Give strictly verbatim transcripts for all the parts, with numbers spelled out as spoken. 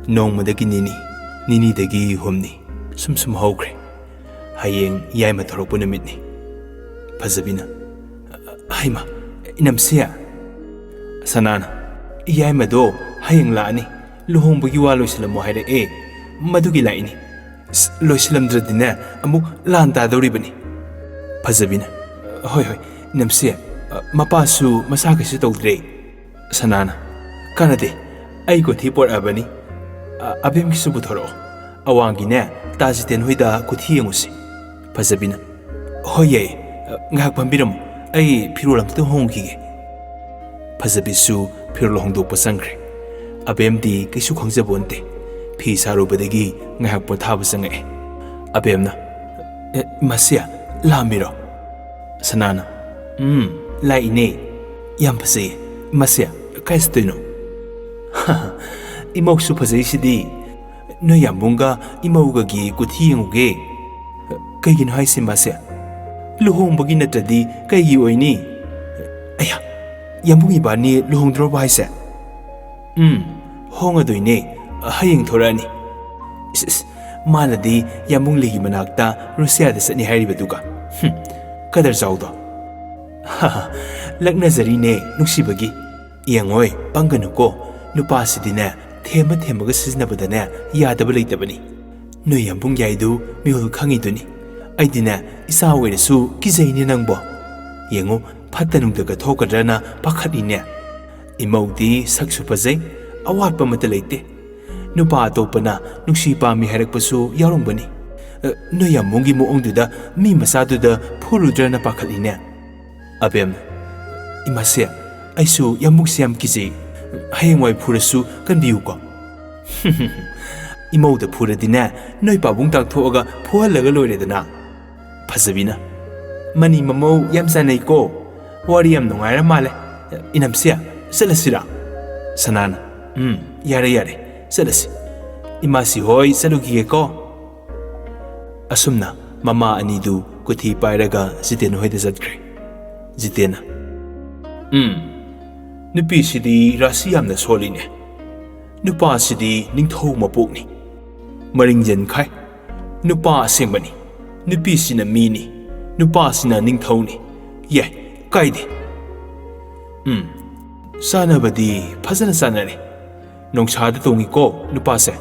ꯅꯣꯡꯃꯗꯒꯤ ꯅꯤꯅꯤ, ꯅꯤꯅꯤꯗꯒꯤ ꯍꯨꯝꯅꯤ, ꯁꯨꯝ ꯁꯨꯝ ꯍꯧꯈ꯭ꯔꯦ꯫ ꯍꯌꯦꯡ ꯌꯥꯏꯃ ꯊꯣꯔꯛꯄ ꯅꯨꯃꯤꯠꯅꯤ꯫ ꯐꯖꯕꯤꯅ, "ꯍꯩꯃ, ꯏꯅꯝꯁꯦ!" ꯁꯅꯥꯅ, "ꯌꯥꯏꯃꯗꯣ ꯍꯌꯦꯡ ꯂꯥꯛꯑꯅꯤ, ꯂꯨꯍꯣꯡꯕꯒꯤ ꯋꯥ ꯂꯣꯏꯁꯤꯜꯂꯝꯃꯣ ꯍꯥꯏꯔꯛꯑꯦ, ꯃꯗꯨꯒꯤ ꯂꯥꯛꯏꯅꯤ꯫ ꯑꯁ, ꯂꯣꯏꯁꯤꯜꯂꯝꯗ꯭ꯔꯗꯤꯅꯦ ꯑꯃꯨꯛ ꯂꯥꯟ ꯇꯥꯗꯧꯔꯤꯕꯅꯤ꯫" ꯐꯖꯕꯤꯅ, "ꯍꯣꯏ, ꯍꯣꯏ, ꯏꯅꯝꯁꯦ, ꯃꯄꯥꯁꯨ ꯃꯁꯥ ꯀꯩꯁꯨ ꯇꯧꯗ꯭ꯔꯦ꯫" ꯁꯅꯥꯅ, "ꯀꯥꯟꯅꯗꯦ, ꯑꯩ ꯀꯣꯊꯤ ꯄꯣꯔꯛꯑꯕꯅꯤ꯫ ꯑ-, ꯑꯕꯦꯝꯒꯤꯁꯨ ꯄꯨꯊꯣꯔꯛꯑꯣ꯫ ꯑꯋꯥꯡꯒꯤꯅꯦ, ꯇꯥ ꯖꯤꯇꯦꯟ ꯍꯣꯏꯗ ꯀꯣꯊꯤ ꯌꯦꯡꯉꯨꯁꯤ꯫" ꯐꯖꯕꯤꯅ, "ꯍꯣꯏ, ꯌꯥꯏꯌꯦ꯫ ꯉꯥꯏꯍꯥꯛ ꯐꯝꯕꯤꯔꯝꯃꯨ, ꯑꯩ ꯐꯤꯔꯣꯜ ꯑꯝꯇ ꯍꯣꯡꯈꯤꯒꯦ꯫" ꯐꯖꯕꯤꯁꯨ ꯐꯤꯔꯣꯜ ꯍꯣꯡꯗꯣꯛꯄ ꯆꯪꯈ꯭ꯔꯦ꯫ ꯑꯕꯦꯝꯗꯤ ꯀꯩꯁꯨ ꯈꯪꯖꯕꯣꯟꯇꯦ꯫ ꯐꯤ ꯁꯥꯔꯨꯕꯗꯒꯤ ꯉꯥꯏꯍꯥꯛ ꯄꯣꯊꯥꯕ ꯆꯪꯉꯛꯑꯦ꯫ ꯑꯕꯦꯝꯅ, "ꯑꯦ, ꯃꯁꯦ, ꯂꯥꯛꯑꯝꯃꯤꯔꯣ?" ꯁꯅꯥꯅ, "ꯎꯝ, ꯂꯥꯛꯏꯅꯦ꯫ ꯌꯥꯝ ꯐꯖꯩꯌꯦ꯫ ꯃꯁꯦ, ꯀꯥꯏ ꯆꯠꯇꯣꯏꯅꯣ?" "ꯏꯃꯧꯁꯨ ꯐꯖꯩꯁꯤꯗꯤ꯫ ꯅꯣꯏ ꯌꯥꯝꯕꯨꯡꯒ ꯏꯃꯧꯒꯒꯤ ꯀꯨꯊꯤ ꯌꯦꯡꯉꯨꯒꯦ꯫" "ꯀꯩꯒꯤꯅꯣ ꯍꯥꯏꯁꯦ, ꯃꯁꯦ? ꯂꯨꯍꯣꯡꯕꯒꯤ ꯅꯠꯇ꯭ꯔꯗꯤ ꯀꯩꯒꯤ ꯑꯣꯏꯅꯤ?" "ꯑꯌꯥ, ꯌꯥꯝꯕꯨꯡ ꯏꯕꯥꯅꯤ ꯂꯨꯍꯣꯡꯗ꯭ꯔꯣꯕ ꯍꯥꯏꯁꯦ?" "ꯎꯝ, ꯍꯣꯡꯉꯗꯣꯏꯅꯦ꯫ ꯍꯌꯦꯡ ꯊꯣꯔꯛꯑꯅꯤ꯫" "ꯏꯁ, ꯏꯁ, ꯃꯥꯅꯗꯤ ꯌꯥꯝꯕꯨꯡ ꯂꯤꯒꯤ ꯃꯅꯥꯛꯇ ꯔꯨꯁꯤꯌꯥꯗ ꯆꯠꯅꯤ ꯍꯥꯏꯔꯤꯕꯗꯨꯒ꯫ ꯍꯨꯝ, ꯀꯗꯔ ꯆꯥꯎꯗꯣ꯫" "ꯍꯥ, ꯍꯥ, ꯂꯛꯅꯖꯔꯤꯅꯦ ꯅꯨꯡꯁꯤꯕꯒꯤ꯫ ꯌꯦꯡꯉꯣꯏ, ꯄꯪꯒꯅꯨꯀꯣ꯫ ꯅꯨꯄꯥꯁꯤꯗꯤꯅꯦ, ꯊꯦꯝꯃ ꯊꯦꯝꯃꯒ ꯁꯤꯖꯤꯟꯅꯕꯗꯅꯦ ꯌꯥꯗꯕ ꯂꯩꯇꯕꯅꯤ꯫ ꯅꯣꯏ ꯌꯥꯝꯕꯨꯡ ꯌꯥꯏꯗꯨ ꯃꯤꯍꯨꯜ ꯈꯪꯉꯤꯗꯨꯅꯤ꯫ ꯑꯩꯗꯤꯅꯦ, ꯏꯆꯥ ꯑꯣꯏꯔꯁꯨ ꯀꯤꯖꯩꯅꯦ ꯅꯪꯕꯣ꯫ ꯌꯦꯡꯉꯨ, ꯐꯠꯇ ꯅꯨꯡꯗꯒ ꯊꯣꯛꯀꯗ꯭ꯔꯅ ꯄꯥꯈꯠꯂꯤꯅꯦ꯫ ꯏꯃꯧꯗꯤ ꯁꯛꯁꯨ ꯐꯖꯩ, ꯑꯋꯥꯠꯄ ꯑꯃꯠꯇ ꯂꯩꯇꯦ꯫ ꯅꯨꯄꯥ ꯑꯇꯣꯞꯄꯅ ꯅꯨꯡꯁꯤ ꯄꯥꯝꯃꯤ ꯍꯥꯏꯔꯛꯄꯁꯨ ꯌꯥꯎꯔꯝꯒꯅꯤ꯫ ꯑ, ꯅꯣꯏ ꯌꯥꯝꯕꯨꯡꯒꯤ ꯃꯑꯣꯡꯗꯨꯗ ꯃꯤ ꯃꯆꯥꯗꯨꯗ ꯐꯨꯔꯨꯗ꯭ꯔꯅ ꯄꯥꯈꯠꯂꯤꯅꯦ꯫" ꯑꯕꯦꯝꯅ, "ꯏꯃꯥꯁꯦ, ꯑꯩꯁꯨ ꯌꯥꯝꯕꯨꯡꯁꯦ ꯌꯥꯝ ꯀꯤꯖꯩ꯫ ꯍꯌꯦꯡꯋꯥꯏ ꯐꯨꯔꯁꯨ ꯀꯟꯕꯤꯌꯨꯀꯣ꯫" "ꯏꯃꯧꯗ ꯐꯨꯔꯗꯤꯅꯦ, ꯅꯣꯏ ꯄꯥꯕꯨꯡ ꯇꯥꯛꯊꯣꯛꯑꯒ ꯐꯨꯍꯜꯂꯒ ꯂꯣꯏꯔꯦꯗꯅ꯫" ꯐꯖꯕꯤꯅ, "ꯃꯅꯤ ꯃꯃꯧ ꯌꯥꯝ ꯆꯥꯟꯅꯩꯀꯣ꯫ ꯋꯥꯔꯤ ꯌꯥꯝ ꯅꯨꯡꯉꯥꯏꯔ ꯃꯥꯜꯂꯦ꯫ ꯏꯅꯝꯁꯦ, ꯆꯠꯂꯁꯤꯔꯥ?" ꯁꯅꯥꯅ, "ꯎꯝ, ꯌꯥꯔꯦ, ꯌꯥꯔꯦ, ꯆꯠꯂꯁꯤ꯫ ꯏꯃꯥꯁꯤ ꯍꯣꯏ ꯆꯠꯂꯨꯈꯤꯒꯦꯀꯣ꯫" ꯑꯁꯨꯝꯅ ꯃꯃꯥ ꯑꯅꯤꯗꯨ ꯀꯨꯊꯤ ꯄꯥꯏꯔꯒ ꯖꯤꯇꯦꯟ ꯍꯣꯏꯗ ꯆꯠꯈ꯭ꯔꯦ꯫ ꯖꯤꯇꯦꯟꯅ, "ꯎꯝ, ꯅꯨꯄꯤꯁꯤꯗꯤ ꯔꯥꯁꯤ ꯌꯥꯝꯅ ꯁꯣꯜꯂꯤꯅꯦ꯫ ꯅꯨꯄꯥꯁꯤꯗꯤ ꯅꯤꯡꯊꯧ ꯃꯄꯣꯛꯅꯤ꯫ ꯃꯔꯤꯡ ꯌꯦꯟꯈꯥꯏ꯫ ꯅꯨꯄꯥ ꯑꯁꯦꯡꯕꯅꯤ꯫ ꯅꯨꯄꯤꯁꯤꯅ ꯃꯤꯅꯤ꯫ ꯅꯨꯄꯥꯁꯤꯅ ꯅꯤꯡꯊꯧꯅꯤ꯫ ꯌꯥꯏ, ꯀꯥꯏꯗꯦ꯫ ꯎꯝ, ꯆꯥꯅꯕꯗꯤ ꯐꯖꯅ ꯆꯥꯅꯔꯦ꯫ ꯅꯣꯡꯁꯥꯗ ꯇꯣꯡꯉꯤꯀꯣ ꯅꯨꯄꯥꯁꯦ꯫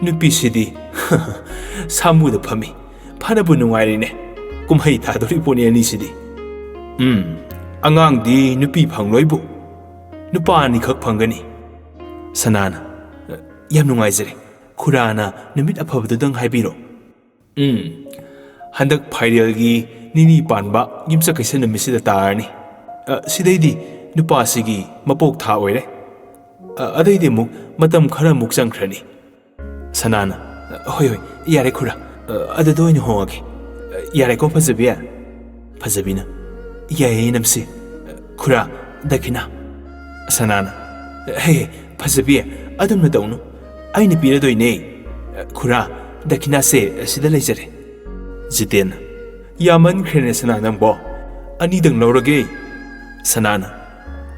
ꯅꯨꯄꯤꯁꯤꯗꯤ ꯁꯥꯃꯨꯗ ꯐꯝꯃꯤ꯫ ꯐꯅꯕꯨ ꯅꯨꯡꯉꯥꯏꯔꯤꯅꯦ꯫ ꯀꯨꯝꯍꯩ ꯊꯥꯗꯣꯔꯤ ꯄꯣꯠꯅꯤ ꯑꯅꯤꯁꯤꯗꯤ꯫ ꯎꯝ, ꯑꯉꯥꯡꯗꯤ ꯅꯨꯄꯤ ꯐꯪꯂꯣꯏꯕꯨ꯫ ꯅꯨꯄꯥ ꯑꯅꯤꯈꯛ ꯐꯪꯒꯅꯤ꯫ ꯁꯅꯥꯅ, ꯌꯥꯝ ꯅꯨꯡꯉꯥꯏꯖꯔꯦ꯫ ꯈꯨꯔꯥꯅ ꯅꯨꯃꯤꯠ ꯑꯐꯕꯗꯨꯗꯪ ꯍꯥꯏꯕꯤꯔꯣ꯫ ꯎꯝ, ꯍꯟꯗꯛ ꯐꯥꯏꯔꯦꯜꯒꯤ ꯅꯤꯅꯤ ꯄꯥꯟꯕ ꯌꯨꯝꯁꯀꯩꯁ ꯅꯨꯃꯤꯠꯁꯤꯗ ꯇꯥꯔꯅꯤ꯫ ꯑ, ꯁꯤꯗꯩꯗꯤ ꯅꯨꯄꯥꯁꯤꯒꯤ ꯃꯄꯣꯛ ꯊꯥ ꯑꯣꯏꯔꯦ꯫ ꯑ, ꯑꯗꯩꯗꯤ ꯑꯃꯨꯛ ꯃꯇꯝ ꯈꯔꯃꯨꯛ ꯆꯪꯈ꯭ꯔꯅꯤ꯫ ꯁꯅꯥꯅ, ꯍꯣꯏ, ꯍꯣꯏ, ꯌꯥꯔꯦ ꯈꯨꯔꯥ꯫ ꯑ, ꯑꯗꯨꯗ ꯑꯣꯏꯅ ꯍꯣꯡꯉꯒꯦ꯫ ꯑ, ꯌꯥꯔꯦꯀꯣ ꯐꯖꯕꯤ? ꯐꯖꯕꯤꯅ, ꯌꯥꯏꯌꯦ ꯏꯅꯝꯁꯦ꯫ ꯈꯨꯔꯥ, ꯗꯈꯤꯅꯥ꯫ ꯁꯅꯥꯅ, ꯍꯦ, ꯍꯦ, ꯐꯖꯕꯤ, ꯑꯗꯨꯝꯅ ꯇꯧꯅꯨ꯫ ꯑꯩꯅ ꯄꯤꯔꯗꯣꯏꯅꯦ꯫ ꯈꯨꯔꯥ, ꯗꯈꯤꯅꯥꯁꯦ ꯑꯁꯤꯗ ꯂꯩꯖꯔꯦ꯫ ꯖꯤꯇꯦꯟꯅ, ꯌꯥꯝꯃꯟꯈ꯭ꯔꯦꯅꯦ ꯁꯅꯥ ꯅꯪꯕꯣ꯫ ꯑꯅꯤꯗꯪ ꯂꯧꯔꯒꯦ꯫ ꯁꯅꯥꯅ,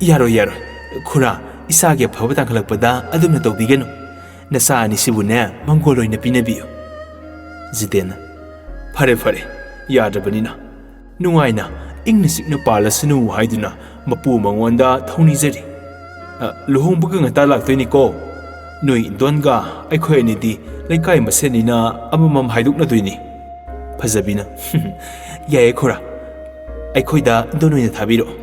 ꯌꯥꯔꯣꯏ, ꯌꯥꯔꯣꯏ꯫ ꯈꯨꯔꯥ, ꯏꯁꯥꯒꯤ ꯑꯐꯕ ꯇꯥꯡꯈꯠꯂꯛꯄꯗ ꯑꯗꯨꯝꯅ ꯇꯧꯕꯤꯒꯅꯨ꯫ ꯅꯆꯥ ꯑꯅꯤꯁꯤꯕꯨꯅꯦ ꯃꯪꯒꯣꯜ ꯑꯣꯏꯅ ꯄꯤꯅꯕꯤꯌꯨ꯫ ꯖꯤꯇꯦꯟꯅ, ꯐꯔꯦ, ꯐꯔꯦ, ꯌꯥꯗ꯭ꯔꯕꯅꯤꯅ꯫ ꯅꯨꯡꯉꯥꯏꯅ ꯏꯪꯅ ꯆꯤꯛꯅ ꯄꯥꯜꯂꯁꯅꯨ ꯍꯥꯏꯗꯨꯅ ꯃꯄꯨ ꯃꯉꯣꯟꯗ ꯊꯧꯅꯤꯖꯔꯤ꯫ ꯑ, ꯂꯨꯍꯣꯡꯕꯒ ꯉꯟꯇꯥ ꯂꯥꯛꯇꯣꯏꯅꯤꯀꯣ꯫ ꯅꯣꯏ ꯏꯟꯗꯣꯟꯒ ꯑꯩꯈꯣꯏ ꯑꯅꯤꯗꯤ ꯂꯩꯀꯥꯏ ꯃꯁꯦꯟꯅꯤꯅ ꯑꯃꯃꯝ ꯍꯥꯏꯗꯣꯛꯅꯗꯣꯏꯅꯤ꯫ ꯐꯖꯕꯤꯅ, ꯌꯥꯏꯌꯦ ꯈꯨꯔꯥ, ꯑꯩꯈꯣꯏꯗ ꯏꯟꯗꯣꯟ ꯑꯣꯏꯅ ꯊꯥꯕꯤꯔꯛꯑꯣ꯫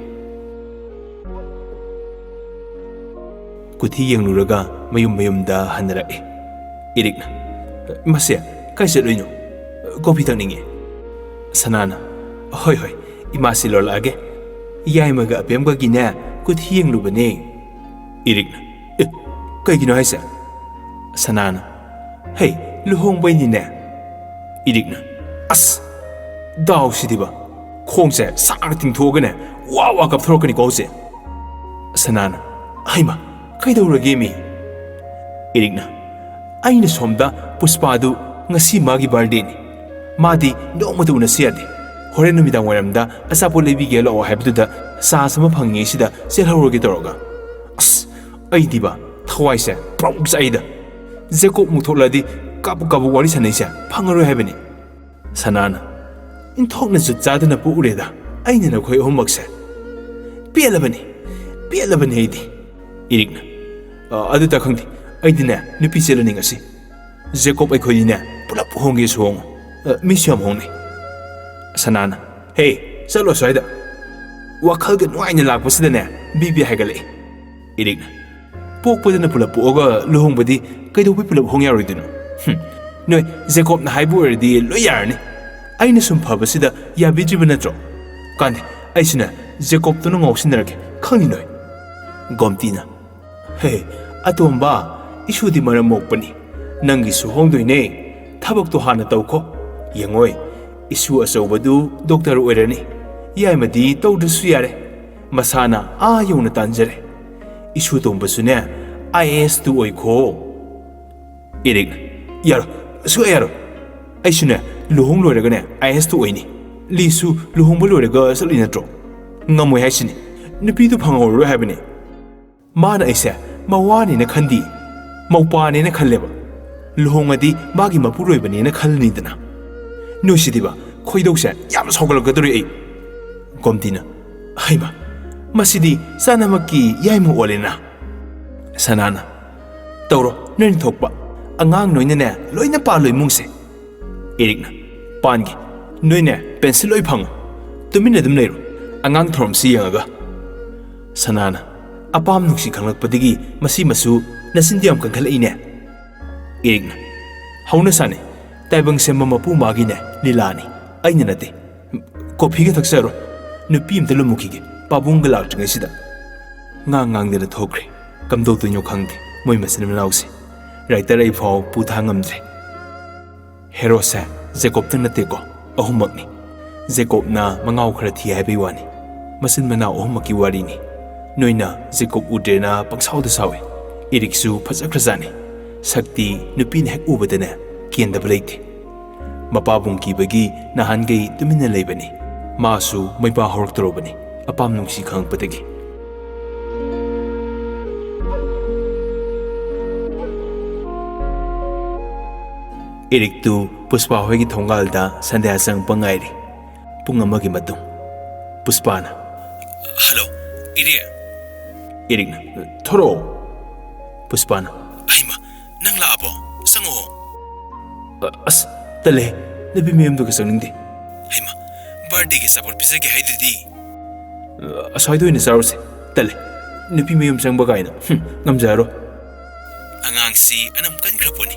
ꯀꯨꯊꯤ ꯌꯦꯡꯂꯨꯔꯒ ꯃꯌꯨꯝ ꯃꯌꯨꯝꯗ ꯍꯟꯅꯔꯛꯏ꯫ ꯏꯔꯤꯛꯅ, ꯏꯃꯥꯁꯦ, ꯀꯥꯏ ꯆꯠꯂꯨꯏꯅꯣ? ꯀꯣꯐꯤ ꯊꯛꯅꯤꯡꯉꯦ꯫ ꯁꯅꯥꯅ, ꯍꯣꯏ, ꯍꯣꯏ, ꯏꯃꯥꯁꯤ ꯂꯣꯜꯂꯛꯑꯒꯦ꯫ ꯌꯥꯏꯃꯒ ꯑꯕꯦꯝꯒꯒꯤꯅꯦ ꯀꯨꯊꯤ ꯌꯦꯡꯂꯨꯕꯅꯦ꯫ ꯏꯔꯤꯛꯅ, ꯑꯦ, ꯀꯩꯒꯤꯅꯣ ꯍꯥꯏꯁꯦ? ꯁꯅꯥꯅ, ꯍꯩ, ꯂꯨꯍꯣꯡꯕꯩꯅꯤꯅꯦ꯫ ꯏꯔꯤꯛꯅ, ꯑꯁ, ꯗꯥꯎꯁꯤꯗꯤꯕ, ꯈꯣꯡꯁꯦ ꯁꯥꯡꯅ ꯇꯤꯡꯊꯣꯛꯑꯒꯅꯦ ꯋꯥ ꯋꯥ ꯀꯞꯊꯣꯔꯛꯀꯅꯤꯀꯣ ꯍꯧꯖꯤꯛ꯫ ꯁꯅꯥꯅ, ꯍꯩꯃ, ꯀꯩꯗꯧꯔꯒꯦ ꯃꯤ? ꯏꯔꯤꯛꯅ, ꯑꯩꯅ ꯁꯣꯝꯗ ꯄꯨꯁꯄꯥꯗꯨ ꯉꯁꯤ ꯃꯥꯒꯤ ꯕꯥꯔꯗꯦꯅꯤ꯫ ꯃꯥꯗꯤ ꯅꯣꯡꯃꯇ ꯎꯅꯁꯤ ꯌꯥꯗꯦ꯫ ꯍꯣꯔꯦꯟ ꯅꯨꯃꯤꯗꯥꯡ ꯋꯥꯏꯔꯝꯗ ꯑꯆꯥꯄꯣꯠ ꯂꯩꯕꯤꯒꯦ ꯂꯥꯛꯑꯣ ꯍꯥꯏꯕꯗꯨꯗ ꯆꯥꯟꯁ ꯑꯃ ꯐꯪꯉꯤꯉꯩꯁꯤꯗ ꯆꯦꯜꯍꯧꯔꯒꯦ ꯇꯧꯔꯒ꯫ ꯑꯁ, ꯑꯩꯗꯤꯕ ꯊꯋꯥꯏꯁꯦ ꯄ꯭ꯔꯧ ꯆꯥꯛꯏꯗ꯫ ꯖꯦꯀꯣꯕ ꯃꯨꯛ ꯊꯣꯛꯂꯛꯑꯗꯤ ꯀꯥꯕꯛ ꯀꯥꯕꯛ ꯋꯥꯔꯤ ꯁꯥꯟꯅꯩꯁꯦ ꯐꯪꯉꯔꯣꯏ ꯍꯥꯏꯕꯅꯤ꯫ ꯁꯅꯥꯅ, "ꯏꯟꯊꯣꯛꯅ ꯖꯨꯠ ꯆꯥꯗꯅ ꯄꯣꯛꯎꯔꯦꯗ ꯑꯩꯅ ꯅꯈꯣꯏ ꯑꯍꯨꯝꯃꯛꯁꯦ꯫ ꯄꯦꯜꯂꯕꯅꯤ, ꯄꯦꯜꯂꯕꯅꯤ ꯑꯩꯗꯤ꯫" ꯏꯔꯤꯛꯅ, "ꯑ, ꯑꯗꯨꯇ ꯈꯪꯗꯦ, ꯑꯩꯗꯤꯅꯦ ꯅꯨꯄꯤ ꯆꯦꯜꯂꯅꯤ ꯉꯁꯤ꯫ ꯖꯦꯀꯣꯕ ꯑꯩꯈꯣꯏꯅꯤꯅꯦ ꯄꯨꯂꯞ ꯍꯣꯡꯒꯦꯁꯨ ꯍꯣꯡꯉꯨ꯫ ꯑ, ꯃꯤꯁꯨ ꯌꯥꯝ ꯍꯣꯡꯅꯩ꯫" ꯁꯅꯥꯅ, "ꯍꯦ, ꯆꯠꯂꯣ ꯑꯁ꯭ꯋꯥꯏꯗ꯫ ꯋꯥꯈꯜꯒ ꯅꯨꯡꯉꯥꯏꯅ ꯂꯥꯛꯄꯁꯤꯗꯅꯦ ꯕꯤ ꯄꯤ ꯍꯥꯏꯒꯠꯂꯛꯏ꯫" ꯏꯔꯤꯛꯅ, "ꯄꯣꯛꯄꯗꯅ ꯄꯨꯂꯞ ꯄꯣꯛꯑꯒ ꯂꯨꯍꯣꯡꯕꯗꯤ ꯀꯩꯗꯧꯕꯩ ꯄꯨꯂꯞ ꯍꯣꯡ ꯌꯥꯔꯣꯏꯗꯣꯏꯅꯣ? ꯍꯨꯝ, ꯅꯣꯏ ꯖꯦꯀꯣꯕꯅ ꯍꯥꯏꯕ ꯑꯣꯏꯔꯗꯤ ꯂꯣꯏ ꯌꯥꯔꯅꯤ꯫ ꯑꯩꯅ ꯁꯨꯝ ꯐꯕꯁꯤꯗ ꯌꯥꯕꯤꯗ꯭ꯔꯤꯕ ꯅꯠꯇ꯭ꯔꯣ? ꯀꯥꯟꯗꯦ, ꯑꯩꯁꯨꯅꯦ ꯖꯦꯀꯣꯕꯇꯨꯅ ꯉꯥꯎꯁꯤꯟꯅꯔꯒꯦ, ꯈꯪꯅꯤ ꯅꯣꯏ꯫" ꯒꯣꯝꯇꯤꯅ, "ꯍꯦ, ꯑꯇꯣꯝꯕ, ꯏꯁꯨꯗꯤ ꯃꯔꯝ ꯃꯣꯛꯄꯅꯤ꯫ ꯅꯪꯒꯤꯁꯨ ꯍꯣꯡꯗꯣꯏꯅꯦ꯫ ꯊꯕꯛꯇꯣ ꯍꯥꯟꯅ ꯇꯧꯈꯣ꯫ ꯌꯦꯡꯉꯣꯏ, ꯏꯁꯨ ꯑꯆꯧꯕꯗꯨ ꯗꯣꯛꯇꯔ ꯑꯣꯏꯔꯅꯤ꯫ ꯌꯥꯏꯃꯗꯤ ꯇꯧꯗ꯭ꯔꯁꯨ ꯌꯥꯔꯦ꯫ ꯃꯁꯥꯅ ꯑꯥ ꯌꯧꯅ ꯇꯥꯟꯖꯔꯦ꯫ ꯏꯁꯨ ꯇꯣꯝꯕꯁꯨꯅꯦ ꯑꯥꯏ ꯑꯦ ꯑꯦꯁ ꯇꯨ ꯑꯣꯏꯈꯣ꯫" ꯏꯔꯤꯛꯅ, "ꯌꯥꯔꯣꯏ, ꯁꯨꯛꯌꯥ ꯌꯥꯔꯣꯏ꯫ ꯑꯩꯁꯨꯅꯦ ꯂꯨꯍꯣꯡ ꯂꯣꯏꯔꯒꯅꯦ ꯑꯥꯏ ꯑꯦ ꯑꯦꯁ ꯇꯨ ꯑꯣꯏꯅꯤ꯫ ꯂꯤꯁꯨ ꯂꯨꯍꯣꯡꯕ ꯂꯣꯏꯔꯒ ꯆꯠꯂꯤ ꯅꯠꯇ꯭ꯔꯣ? ꯉꯝꯃꯣꯏ ꯍꯥꯏꯁꯤꯅꯤ꯫ ꯅꯨꯄꯤꯗꯨ ꯐꯪꯍꯧꯔꯔꯣꯏ ꯍꯥꯏꯕꯅꯤ꯫ ꯃꯥꯅ ꯑꯩꯁꯦ ꯃꯋꯥꯅꯦꯅ ꯈꯟꯗꯤ, ꯃꯧꯄꯥꯅꯦꯅ ꯈꯜꯂꯦꯕ꯫ ꯂꯨꯍꯣꯡꯉꯗꯤ ꯃꯥꯒꯤ ꯃꯄꯨꯔꯣꯏꯕꯅꯦꯅ ꯈꯜꯂꯅꯤꯗꯅ꯫ ꯅꯣꯏꯁꯤꯗꯤꯕ, ꯈꯣꯏꯗꯧꯁꯦ ꯌꯥꯝ ꯁꯥꯎꯒꯠꯂꯛꯀꯗꯧꯔꯤ ꯑꯩ꯫" ꯒꯣꯝꯇꯤꯅ, "ꯍꯩꯃ, ꯃꯁꯤꯗꯤ ꯆꯥꯅꯃꯛꯀꯤ ꯌꯥꯏꯃ ꯑꯣꯜꯂꯦꯅ꯫" ꯁꯅꯥꯅ, "ꯇꯧꯔꯣ ꯅꯣꯏꯅ ꯊꯣꯛꯄ꯫ ꯑꯉꯥꯡ ꯅꯣꯏꯅꯅꯦ ꯂꯣꯏꯅ ꯄꯥꯜꯂꯣ ꯏꯃꯨꯡꯁꯦ꯫" ꯏꯔꯤꯛꯅ, "ꯄꯥꯟꯒꯦ꯫ ꯅꯣꯏꯅꯦ ꯄꯦꯟꯁꯤꯜ ꯂꯣꯏ ꯐꯪꯉꯣ꯫ ꯇꯨꯃꯤꯟꯅ ꯑꯗꯨꯝ ꯂꯩꯔꯣ꯫ ꯑꯉꯥꯡ ꯊꯧꯔꯝꯁꯤ ꯌꯦꯡꯉꯒ꯫" ꯁꯅꯥꯅ, "ꯑꯄꯥꯝ ꯅꯨꯡꯁꯤ ꯈꯪꯂꯛꯄꯗꯒꯤ ꯃꯁꯤ ꯃꯁꯨ ꯅꯆꯤꯟꯗꯤ ꯌꯥꯝ ꯀꯟꯈꯠꯂꯛꯏꯅꯦ꯫" ꯏꯔꯤꯛꯅ, "ꯍꯧꯅ ꯁꯥꯅꯤ꯫ ꯇꯥꯏꯕꯪ ꯁꯦꯝꯕ ꯃꯄꯨ ꯃꯥꯒꯤꯅꯦ ꯂꯤꯂꯥꯅꯤ, ꯑꯩꯅ ꯅꯠꯇꯦ꯫ ꯀꯣꯐꯤꯒ ꯊꯛꯆꯔꯣꯏ꯫ ꯅꯨꯄꯤ ꯑꯝꯇ ꯂꯨꯝꯃꯨꯈꯤꯒꯦ ꯄꯥꯕꯨꯡꯒ ꯂꯥꯛꯇ꯭ꯔꯤꯉꯩꯁꯤꯗ꯫" ꯉꯥꯡ ꯉꯥꯡꯗꯅ ꯊꯣꯛꯈ꯭ꯔꯦ꯫ ꯀꯝꯗꯧꯗꯣꯏꯅꯣ ꯈꯪꯗꯦ ꯃꯣꯏ ꯃꯆꯤꯟ ꯃꯅꯥꯎꯁꯦ꯫ ꯔꯥꯏꯇꯔ ꯑꯩ ꯐꯥꯎ ꯄꯨ ꯊꯥ ꯉꯝꯗ꯭ꯔꯦ꯫ ꯍꯦꯔꯣꯁꯦ ꯖꯦꯀꯣꯕꯇ ꯅꯠꯇꯦꯀꯣ, ꯑꯍꯨꯝꯃꯛꯅꯤ꯫ ꯖꯦꯀꯣꯕꯅ ꯃꯉꯥꯎ ꯈꯔ ꯊꯤ ꯍꯥꯏꯕꯩ ꯋꯥꯅꯤ꯫ ꯃꯆꯤꯟ ꯃꯅꯥꯎ ꯑꯍꯨꯝꯃꯛꯀꯤ ꯋꯥꯔꯤꯅꯤ꯫ ꯅꯣꯏꯅ ꯖꯦꯀꯣꯕ ꯎꯗ꯭ꯔꯦꯅ ꯄꯪꯁꯥꯎꯗ ꯁꯥꯎꯏ꯫ ꯏꯔꯤꯛꯁꯨ ꯐꯖꯈ꯭ꯔꯖꯥꯠꯅꯤ꯫ ꯁꯛꯇꯤ ꯅꯨꯄꯤꯅ ꯍꯦꯛ ꯎꯕꯗꯅꯦ ꯀꯦꯟꯗꯕ ꯂꯩꯇꯦ꯫ ꯃꯄꯥꯕꯨꯡ ꯀꯤꯕꯒꯤ ꯅꯍꯥꯟꯈꯩ ꯇꯨꯃꯤꯟꯅ ꯂꯩꯕꯅꯤ꯫ ꯃꯥꯁꯨ ꯃꯩꯕꯥ ꯍꯧꯔꯛꯇꯧꯔꯕꯅꯤ ꯑꯄꯥꯝ ꯅꯨꯡꯁꯤ ꯈꯪꯉꯛꯄꯗꯒꯤ꯫ ꯏꯔꯤꯛꯇꯨ ꯄꯨꯁꯄꯥ ꯍꯣꯏꯒꯤ ꯊꯣꯡꯒꯥꯜꯗ ꯁꯟꯗ꯭ꯌꯥ ꯆꯪꯉꯛꯄ ꯉꯥꯏꯔꯤ꯫ ꯄꯨꯡ ꯑꯃꯒꯤ ꯃꯇꯨꯡ꯫ ꯄꯨꯁꯄꯥꯅ, "ꯍꯜꯂꯣ, ꯏꯔꯤꯛ!" ꯏꯔꯤꯛꯅ, "ꯊꯣꯔꯛꯑꯣ!" ꯄꯨꯁꯄꯥꯅ, "ꯑꯩꯃ, ꯅꯪ ꯂꯥꯛꯑꯕꯣ? ꯆꯪꯉꯛꯑꯣ!" "ꯑ-, ꯑꯁ, ꯇꯜꯂꯦ, ꯅꯨꯄꯤ ꯃꯌꯨꯝꯗꯨꯒ ꯆꯪꯅꯤꯡꯗꯦ꯫" "ꯍꯩꯃ, ꯕꯥꯔꯗꯦꯒꯤ ꯑꯆꯥꯄꯣꯠ ꯄꯤꯖꯒꯦ ꯍꯥꯏꯗꯨꯗꯤ?" "ꯑ, ꯑꯁ꯭ꯋꯥꯏꯗ ꯑꯣꯏꯅ ꯆꯥꯔꯨꯁꯦ꯫ ꯇꯜꯂꯦ, ꯅꯨꯄꯤ ꯃꯌꯨꯝ ꯆꯪꯕ ꯀꯥꯏꯅ, ꯍꯨꯝ, ꯉꯝꯖꯔꯣꯏ꯫" "ꯑꯉꯥꯡꯁꯤ ꯑꯅꯝ ꯀꯟꯈ꯭ꯔꯄꯣꯠꯅꯤ꯫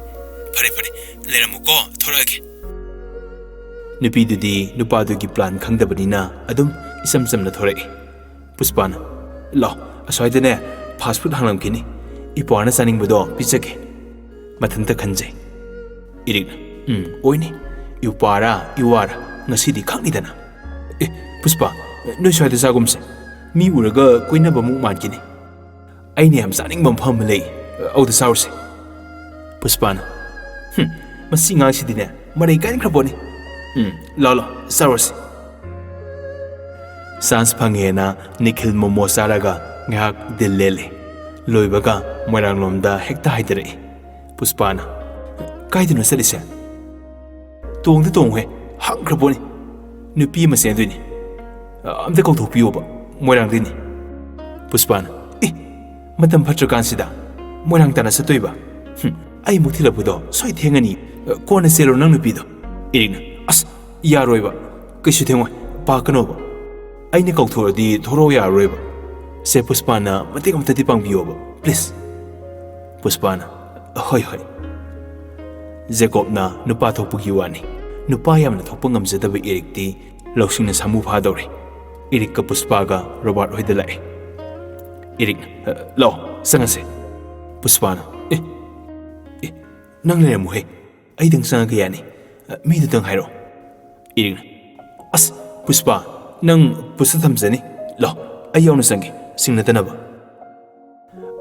ꯐꯔꯦ, ꯐꯔꯦ, ꯂꯩꯔꯝꯃꯨꯀꯣ, ꯊꯣꯔꯛꯑꯒꯦ꯫" ꯅꯨꯄꯤꯗꯨꯗꯤ ꯅꯨꯄꯥꯗꯨꯒꯤ ꯄ꯭ꯂꯥꯟ ꯈꯪꯗꯕꯅꯤꯅ ꯑꯗꯨꯝ ꯏꯆꯝ ꯆꯝꯅ ꯊꯣꯔꯛꯏ꯫ ꯄꯨꯁꯄꯥꯅ, "ꯂꯥꯎ, ꯑꯁ꯭ꯋꯥꯏꯗꯅꯦ ꯐꯥꯁ ꯐꯨꯗ ꯍꯥꯡꯂꯝꯈꯤꯅꯤ꯫ ꯏꯄ꯭ꯋꯥꯅ ꯆꯥꯅꯤꯡꯕꯗꯣ ꯄꯤꯖꯒꯦ꯫" ꯃꯊꯟꯇ ꯈꯟꯖꯩ꯫ ꯏꯔꯤꯛꯅ, "ꯎꯝ, ꯑꯣꯏꯅꯤ꯫ ꯏꯄ꯭ꯋꯥꯔꯥ ꯏꯋꯥꯔꯥ ꯉꯁꯤꯗꯤ ꯈꯪꯅꯤꯗꯅ꯫ ꯑꯦ, ꯄꯨꯁꯄꯥ, ꯅꯣꯏ ꯁ꯭ꯋꯥꯏꯗ ꯆꯥꯒꯨꯝꯁꯦ꯫ ꯃꯤ ꯎꯔꯒ ꯀꯣꯏꯅꯕꯃꯨꯛ ꯃꯥꯟꯈꯤꯅꯤ꯫ ꯑꯩꯅ ꯌꯥꯝ ꯆꯥꯅꯤꯡꯕ ꯃꯐꯝ ꯑꯃ ꯂꯩ, ꯑꯗꯨꯗ ꯆꯥꯔꯨꯁꯦ꯫" ꯄꯨꯁꯄꯥꯅ, "ꯍꯨꯝ, ꯃꯁꯤ ꯑꯉꯥꯡꯁꯤꯗꯤꯅꯦ, ꯃꯔꯩ ꯀꯟꯈ꯭ꯔꯄꯣꯠꯅꯤ꯫ ꯎꯝ, ꯂꯥꯎ, ꯂꯥꯎ, ꯆꯥꯔꯨꯁꯦ꯫" ꯆꯥꯟꯁ ꯐꯪꯉꯦꯅ ꯅꯤꯈꯤꯜ ꯃꯣꯃꯣ ꯆꯥꯔꯒ ꯉꯥꯏꯍꯥꯛ ꯗꯤꯜ ꯂꯦꯜꯂꯦ꯫ ꯂꯣꯏꯕꯒ ꯃꯣꯏꯔꯥꯡꯂꯣꯝꯗ ꯍꯦꯛꯇ ꯍꯥꯏꯗꯔꯛꯏ꯫ ꯄꯨꯁꯄꯥꯅ, "ꯀꯥꯏꯗꯅꯣ ꯆꯠꯂꯤꯁꯦ?" "ꯇꯣꯡꯗ ꯇꯣꯡꯉꯨꯍꯦ, ꯍꯪꯈ꯭ꯔꯄꯣꯠꯅꯤ꯫ ꯅꯨꯄꯤ ꯑꯃ ꯆꯦꯟꯗꯣꯏꯅꯤ꯫ ꯑꯝꯇ ꯀꯧꯊꯣꯛꯄꯤꯌꯣꯕ, ꯃꯣꯏꯔꯥꯡꯗꯩꯅꯤ꯫" ꯄꯨꯁꯄꯥꯅ, "ꯑꯦ, ꯃꯇꯝ ꯐꯠꯇ꯭ꯔꯀꯥꯟꯁꯤꯗ ꯃꯣꯏꯔꯥꯡ ꯇꯥꯟꯅ ꯆꯠꯇꯣꯏꯕ? ꯍꯨꯝ, ꯑꯩ ꯑꯃꯨꯛ ꯊꯤꯜꯂꯛꯄꯗꯣ ꯁꯣꯏ ꯊꯦꯡꯉꯅꯤ꯫ ꯀꯣꯟꯅ ꯆꯦꯜꯂꯣ ꯅꯪ ꯅꯨꯄꯤꯗꯣ꯫" ꯏꯔꯤꯛꯅ, "ꯑꯁ, ꯌꯥꯔꯣꯏꯕ, ꯀꯩꯁꯨ ꯊꯦꯡꯉꯣꯏ, ꯄꯥꯛꯀꯅꯣꯕ꯫ ꯑꯩꯅ ꯀꯧꯊꯣꯛꯑꯗꯤ ꯊꯣꯔꯛꯑꯣ ꯌꯥꯔꯔꯣꯏꯕ꯫ ꯁꯦ ꯄꯨꯁꯄꯥꯅ ꯃꯇꯦꯛ ꯑꯃꯇꯗꯤ ꯄꯥꯡꯕꯤꯌꯣꯕ, ꯄ꯭ꯂꯤꯖ꯫" ꯄꯨꯁꯄꯥꯅ, "ꯍꯣꯏ, ꯍꯣꯏ꯫" ꯖꯦꯀꯣꯕꯅ ꯅꯨꯄꯥ ꯊꯣꯛꯄꯒꯤ ꯋꯥꯅꯤ꯫ ꯅꯨꯄꯥ ꯌꯥꯝꯅ ꯊꯣꯛꯄ ꯉꯝꯖꯗꯕ ꯏꯔꯤꯛꯇꯤ ꯂꯧꯁꯤꯡꯅ ꯁꯥꯃꯨ ꯐꯥꯗꯧꯔꯦ꯫ ꯏꯔꯤꯛꯀ ꯄꯨꯁꯄꯥꯒ ꯔꯣꯕꯥꯔꯠ ꯍꯣꯏꯗ ꯂꯥꯛꯑꯦ꯫ ꯏꯔꯤꯛꯅ, "ꯂꯥꯛꯑꯣ, ꯆꯪꯉꯁꯦ꯫" ꯄꯨꯁꯄꯥꯅ, "ꯑꯦ, ꯑꯦ, ꯅꯪ ꯂꯩꯔꯝꯃꯨꯍꯦ, ꯑꯩꯗꯪ ꯆꯪꯉꯒ ꯌꯥꯅꯤ꯫ ꯃꯤꯗꯨꯗꯪ ꯍꯥꯏꯔꯛꯑꯣ꯫" ꯏꯔꯤꯛꯅ, "ꯑꯁ, ꯄꯨꯁꯄꯥ, ꯅꯪ ꯄꯨꯁꯇ ꯊꯝꯖꯅꯤ꯫ ꯂꯥꯛꯑꯣ, ꯑꯩ ꯌꯥꯎꯅ ꯆꯪꯒꯦ, ꯁꯤꯡꯅꯗꯅꯕ꯫"